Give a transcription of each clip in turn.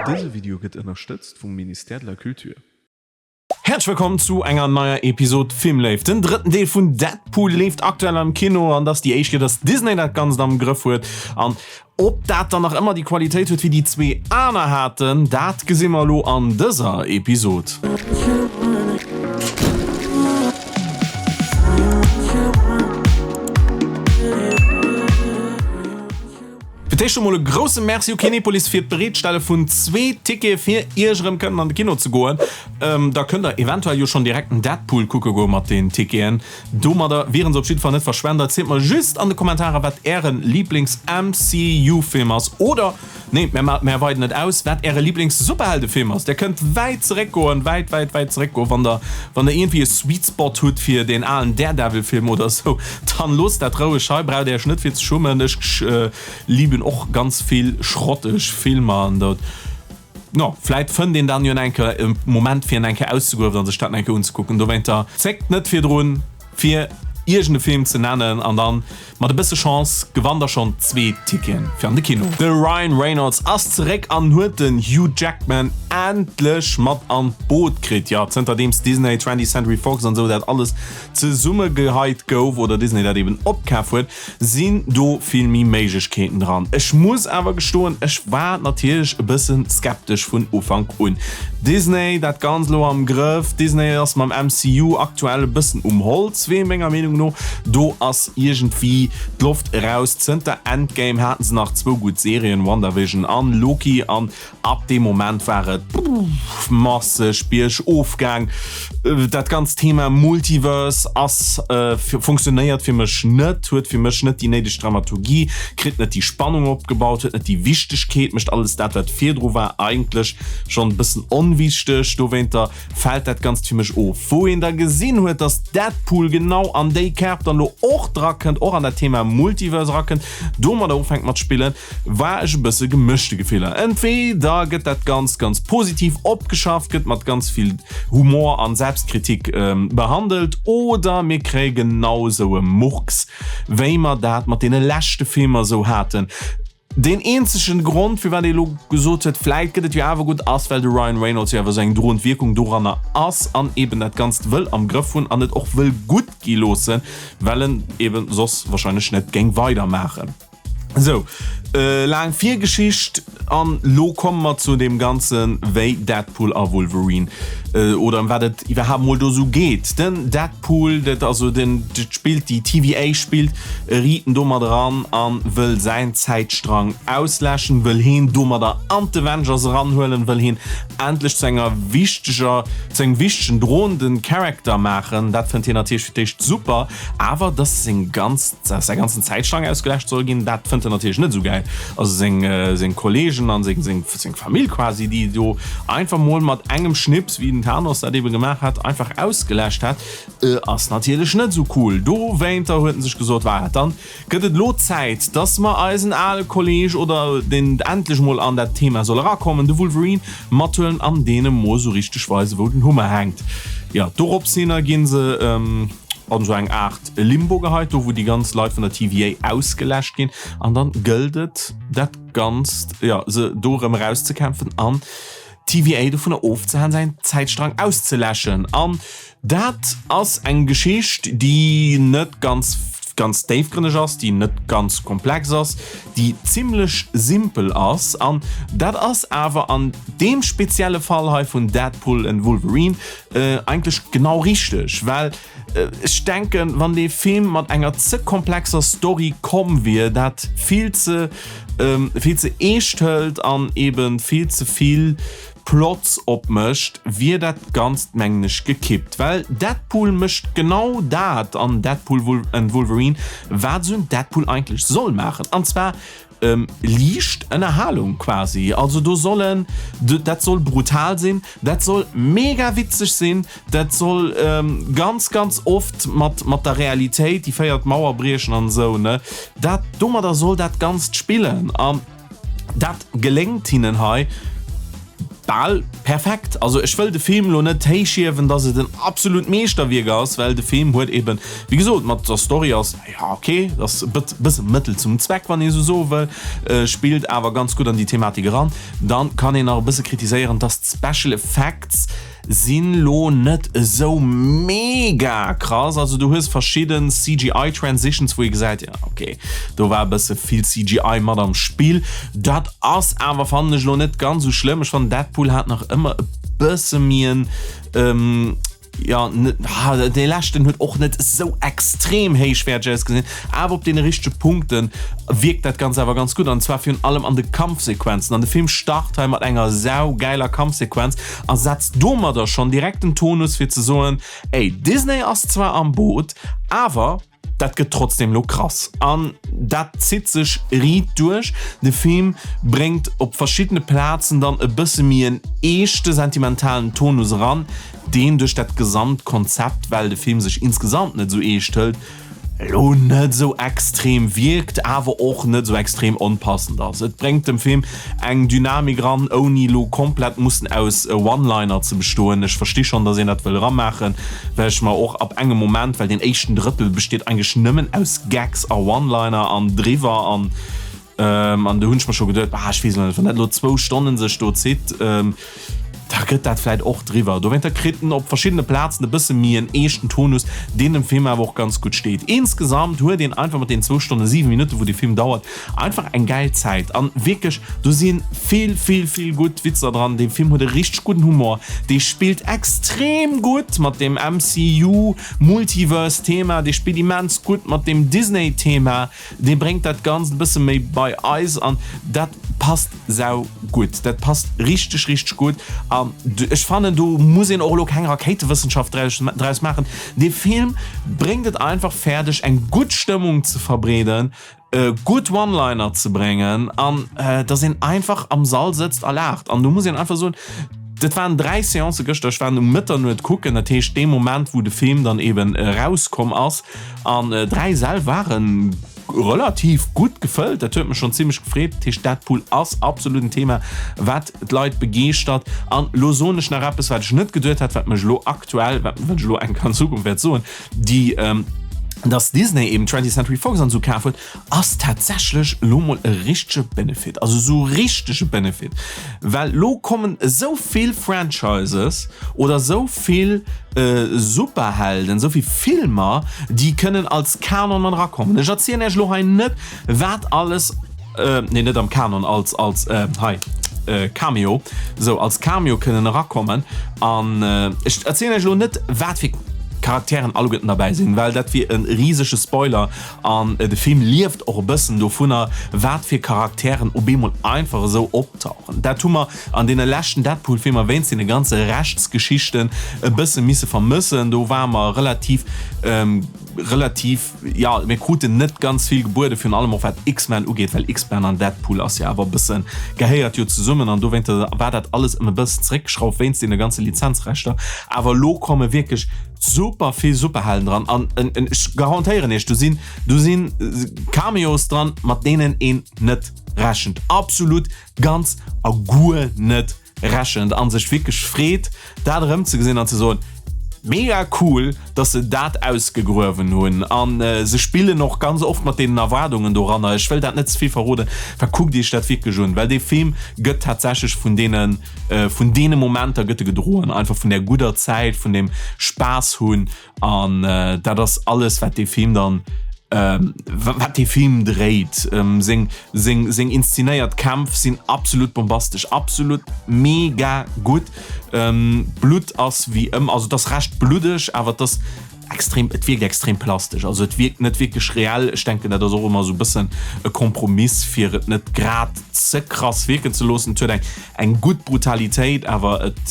Dëse Video gëtt ënnerstëtzt vum Ministère de la Culture. Häerzlech wëllkomm zu enger neier Episod Filmléift. Den drëtten Deel vun Deadpool leeft aktuell am Kino an dass déi éischt Kéier, dass Disney dat Ganzt am Grëff huet. An ob dat dann nach ëmmer déi Qualitéit huet wéi déi zwee aner haten, dat gesi mer elo an dëser Episod. Fir d'éischt emol e grousse Merci u Kinepolis fir d'Bereetstelle vun zwee Tickete fir iech erëm kënnen an de Kino ze goen. Da kënnt der eventuell jo schonn direkt den Deadpool kucke goe mat den Ticketen. Domadder wieren se op jidde Fall net verschwent. Erzielt mer just an de Kommentarer wat ären Lieblings-MCU-Film ass oder, nee, mär weiden et aus, wat äre Lieblings-Superheldefilm ass. Där kënnt wäit zeréck goen, wäit, wäit, wäit zeréck goen, wann der, wann der iergendwéi e Sweet Spot hutt fir deen alen Daredevil-Film oder sou, dann loosst dat roueg hei, braucht Iech net fir ze schummen. Ech liben och ganz vill schrotteg Filmer an dat, no, vläit fënnt een dann jo eng Kéier e Moment fir en eng Kéier auszegruewen an sech dat eng Kéier unzekucken. Dowéinter zéckt net virdrun fir iergend e Film ze nennen an dann Mat e bësse Chance gewannt der schonn zwee Ticketen fir an de Kino. De Ryan Reynolds ass zeréck an huet den Hugh Jackman endlech mat an d'Boot kritt. Jo, zënterdeems Disney, 20th Century Fox an esou dat alles zesummegeheit gouf oder Disney dat eben opkaf huet, sinn do vill méi Méiglechkeeten dran. Ech muss awer gestoen, ech war natierlech e bësse skeptesch vun Ufank un. Disney, dat Ganzt elo am Grëff, Disney ass mam MCU aktuell e bëssen um Holzwee menger Meenung no. Do ass iergendwéi d'Loft eraus. Zënter Endgame haten se nach zwou gutt Serien, WandaVision an Loki, an ab deem Moment war et masseg biergof gaang. Dat ganzt Thema Multiverse ass funktionéiert fir mech net, huet fir mech net déi néideg Dramaturgie, kritt net déi Spannung opgebaut, huet net déi Wichtegkeet, mécht alles dat wat virdru war eigentlech schonn e bëssen onwichteg. Dowéinter fält dat Ganzt fir mech of. Wou een da gesinn huet, dass Deadpool genau an déi Kerb dann elo och drakënnt, och an dat Thema Multiverse erakënnt, domadder ufänkt mat spillen, war ech e bësse gemëschte Gefiller. Entweder gëtt dat Ganzt ganz positiv opgeschafft, gëtt mat ganz vill Humor an Selbstkritik behandelt, oder mir kréie genau esou e Murks, wéi mer dat mat deene leschte Filmer esou haten. Deen eenzegen Grond firwat ee lo gesot huet, vläit gëtt et jo awer gutt, ass well de Ryan Reynolds jo awer esou eng droend Wierkung doranner ass an eben dat Ganzt wëll am Grëff hunn an et och wëll gutt gi loossen, well en eben soss wahrscheinlech net géing weidermaachen. Sou, laang Virgeschicht an lo komme mer zu deem Ganzen, wéi Deadpool a Wolverine oder ëm wat et iwwerhaapt mol do sou geet. Den Deadpool, dat also den, dat spillt déi TVA spillt, riit en domat eran an wëll säin Zäitstrang ausläschen, wëll heen domadder an d'Avengers eranhuelen, wëll heen endlech zu enger wichteger, zu engem wichtegen drohenden Character maachen. Dat fënnt hien natierlech fir d'éischt super, awer dass seng ganz, dass säi ganzen Zäitstrang ausgeläscht soll ginn, dat fënnt en natierlech net esou gäil. Also seng, seng Kollegen an seng, seng, seng Famill quasi, déi do einfach mol mat engem Schnips, wéi den Thanos dat ebe gemaach hat, einfach ausgeläscht hat. Ass natierlech net esou cool. Dowéinter huet en sech gesot, Voilà, dann gëtt et elo Zäit, dass mer eisen ale Kolleg oder deen endlech mol an dat Thema soll erakommen, de Wolverine, mathuelen an deem emol esou richteg weisen, wou den Hummer hänkt. Jo, doropshinner gi se an esou eng Aart Limbo geheit, do wou déi ganz Leit vun der TVA ausgeläscht ginn. An dann gëllt et, dat Ganzt, jo, se do erëm erauszekämpfen an d'TVA dovunner ofzehalen, säin Zäitstrang auszeläschen. An Dat ass eng Geschicht, déi net ganz ganz déifgrënneg ass, déi net ganz komplex ass, déi zimlech simpel ass. An dat ass awer an deem spezielle Fall hei vun Deadpool and Wolverine eigentlech genau richteg, well ech denken, wann dee Film mat enger ze komplexer Story komm wier, dat vill ze vill ze eescht hëlt an eebe vill ze vill Plots opmécht, wier dat Ganzt mengen ech gekippt. Well Deadpool mécht genau dat an Deadpool and Wolverine, wat esou en Deadpool eigentlech soll maachen, an zwar liicht Ënnerhalung quasi. Also do sollen, dat soll brutal sinn, dat soll mega witzeg sinn, dat soll ganz ganz oft mat mat der Realitéit déi véiert Mauer briechen an esou, ne. Dat, domadder soll dat Ganzt spillen an. Dat geléngt hinnen hei. Bal perfekt. Also ech wëll de Film lo net héichhiewen, dass et en absolut Meeschterwierk ass, well de Film huet eben, wéi gesot, mat der Story ass, jo ok, ass e bësse Mëttel zum Zweck, wann ee sou soe wëll, spillt awer ganz gutt an déi Thematik eran. Dann kann een nach e bësse kritiséieren, dass d'Special Effects sinn lo net esou mega krass, also du hues verschidden CGI Transitions wou ee gesäit, jo ok do war e bësse vill CGI mat am Spill. Dat ass awer fannen ech lo net ganz esou schlëmm. Ech fannen Deadpool hat nach ëmmer e bësse méi en jo net, dee leschten huet och net esou extrem héichwäerteg ausgesinn, awer op deene richtege Punkten wierkt dat Ganzt awer ganz gutt an zwar virun allem an de Kampfsequenzen an de Film start hei mat enger saugeiler Kampfsequenz a setzt domadder schonn direkt den Tonus fir ze soen, Ey, Disney ass zwar am Boot, awer dat gëtt trotzdem lo krass. An dat zitt sech riit duerch. De Film bréngt op verschiddene Plazen dann e bësse méi en eeschte sentimentalen Tonus eran, deen duerch dat gesamt Konzept, well de Film sech insgesamt net esou eescht hëlt, elo net esou extrem wierkt, awer och net esou extrem onpassend ass. Et bréngt dem Film eng Dynamik eran, ouni elo komplett mussen aus One-Liner ze bestoen. Ech versti schonn, dass een dat wëll eramaachen, well ech mer och ab engem Moment, well deen éischten Drëttel besteet eigentlech nëmmen aus Gags a One-Liner an driwwer an An do hunn ech mer scho geduet, ah, ech weess elo net, wann dat elo zwou Stonnen sech do zitt, da gëtt dat vläit och driwwer. Dowéinter kritt en op verschiddene Plazen e bësse méi en eeschten Tonus, deen dem Film awer och ganz gutt steet. Insgesamt huet een einfach mat deenen zwou Stonne 7 Minutten, wou de Film dauert, einfach eng gäil Zäit. An wierklech, do si vill, vill, vill gutt Witzer dran. Dee Film huet e richteg gudden Humor, dee spillt extrem gutt mat dem MCU-Multiverse-Thema, dee spillt immens gutt mat dem Disney-Thema. Dee bréngt dat Ganzt e bësse méi bei eis an dat passt sau gutt. Dat passt richteg, richteg gutt an ech fannen, do muss een och elo keng Rakéitewëssenschaft draus maachen. Dee Film bréngt et einfach fäerdeg, eng gutt Stëmmung ze verbreeden, gutt One-Liner ze bréngen an dass een einfach am Sall sëtzt a laacht. An do muss een einfach soen, dat waren 3 Seancë gëschter, ech war um Mëtternuet kucken, dat heescht dee Moment, wou de Film dann eben erauskomm ass, An 3 Säll waren relativ gutt gefëllt, dat huet mech schonn zimmlech gefreet. Dat heescht Deadpool ass absolut en Thema wat d'Leit begeeschtert. An lo soen ech nach eppes wat ech net geduet hat, wat mech elo aktuell, wat ech elo eng Kéier an Zukunft wäert soen, déi dass Disney eben 20th Century Fox an esou kaf huet, ass tatsächlech elo mol e richtege Benefit, also esou richtege Benefit, well elo kommen esou vill Franchises oder esou vill Superhelden, esou vill Filmer, déi kënnen als Kanon mat erakommen. Ech erzielen Iech elo hei net, wat alles, nee net am Kanon, als, als hei Cameo, esou als Cameo kënnen erakommen an ech erzielen Iech elo net, wat fir Charakteren alleguerten derbäi sinn, well dat wier e risege Spoiler An de Film lieft och e bëssen dovunner, wat fir Charakteren op eemol einfach esou optauchen. Dat hu mer an deene leschten Deadpool-Filmer wéinst deene ganze Rechtsgeschichten e bësse misse vermëssen. Do ware mer relativ, relativ, jo, mir kruten net ganz vill gebueden, virun allem och wat X-Men ugeet, well X-Men an Deadpool ass jo awer e bëssen, gehéiert jo zesummen an dowéinter war dat alles ëm e bëssen zeréckgeschrauft wéinst deene ganze Lizenzrechter. Awer elo komme wierklech Super vill Superhelden dran an ech garantéieren iech, do sinn do sinn Cameos dran, mat deenen een net rechent. Absolut ganz a guer net rechent an sech wierklech freet, dat erëmzegesinn an ze soen, mega cool, dass se dat ausgegruewen hunn. An se spillen och ganz oft mat deenen Erwaardungen doranner. Ech wëll dat net ze vill verroden, well kuckt iech dat wierklech un, well dee Film gëtt tatsächlech vun deenen Vun deene Momenter gëtt e gedroen, einfach vun där gudder Zäit, vun deem Spaass hunn an dat ass alles wat dee Film dann, wat dee Film dréit. Seng, seng, seng inszenéiert Kämpf sinn absolut bombastesch, absolut mega gutt. D'Blutt ass wéi ëmmer, also et ass recht bluddeg, awer et ass Extrem, et wierkt extrem plastesch, also et wierkt net wierklech reell. Ech denken dat ass och ëmmer esou e bëssen e Kompromiss fir et net grad ze krass wierken ze loossen. Et huet eng eng gutt Brutalitéit, awer et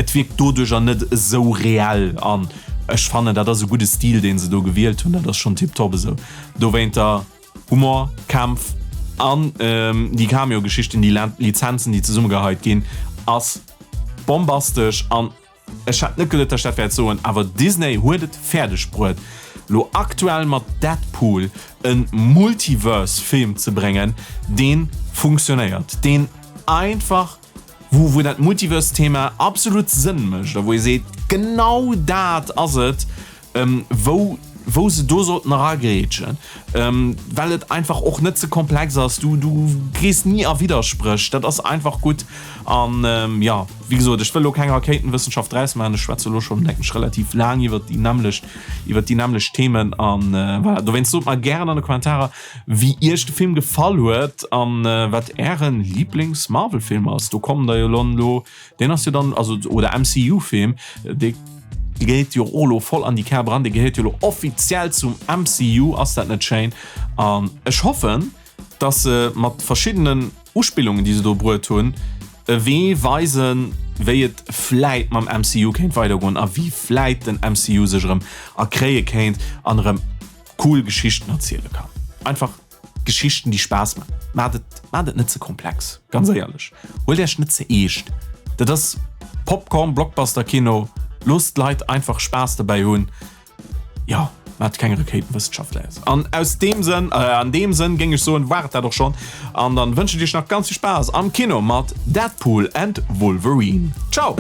et wierkt doduercher net esou reell an ech fannen dat ass e gudde Stil deen se do gewielt hunn, dat ass schonn tiptop esou. Dowéinter Humor, Kämpf an déi Cameo-Geschichten, déi Lizenzen déi zesummegeheit ginn ass bombastesch an Ech hat net geduet, dass ech dat wäert soen, awer Disney huet et fäerdeg bruet, lo aktuell mat Deadpool e Multiverse-Film ze bréngen, dee funktionéiert, deen einfach. wou, wou dat Multiverse-Thema absolut Sënn mécht a wou ee seet, genau dat ass et, wou, wou se do sollten eragrätschen, well et einfach och net ze komplex ass. Du, du gees ni a Widderspréch, dat ass einfach gutt. An jo, wéi gesot, ech wëll elo keng Rakéitenwëssenschaft draus maachen, ech schwätze elo schonn, denken ech, relativ laang iwwert déi nämmlecht, iwwert déi nämmlecht Themen. An voilà, dowéinst sot mer gären an de Kommentarer, wéi iech de Film gefall huet an wat ären Lieblings-Marvel-Film ass. Do kommen der jo elo Deen ass jo dann, also, oder MCU-Film, dee geet jo och elo voll an déi Kerb eran, dee gehéiert jo elo offiziell zum MCU, ass dat net schéin? An ech hoffen, dass se mat verschiddenen Uspillungen, déi se do bruet hunn, e Wee weisen, wéi et vläit mam MCU kéint weidergoen a wéi vläit den MCU sech erëm erkréie kéint an erëm cool Geschichten erziele kann. Einfach. Geschichten déi Spaass man. Maacht et, maacht et net ze komplex, ganz éierlech. Huelt Iech net ze eescht. Dat ass Popcorn Blockbuster Kino. Loosst d'Leit einfach Spaass dobäi hunn. Jo, maacht keng Rakéitenwëssenschaft draus. An aus deem Sënn, an deem Sënn géing ech soen, war et dat och schonn. An dann wënschen ech Iech nach ganz vill Spaass am Kino mat Deadpool and Wolverine. Ciao!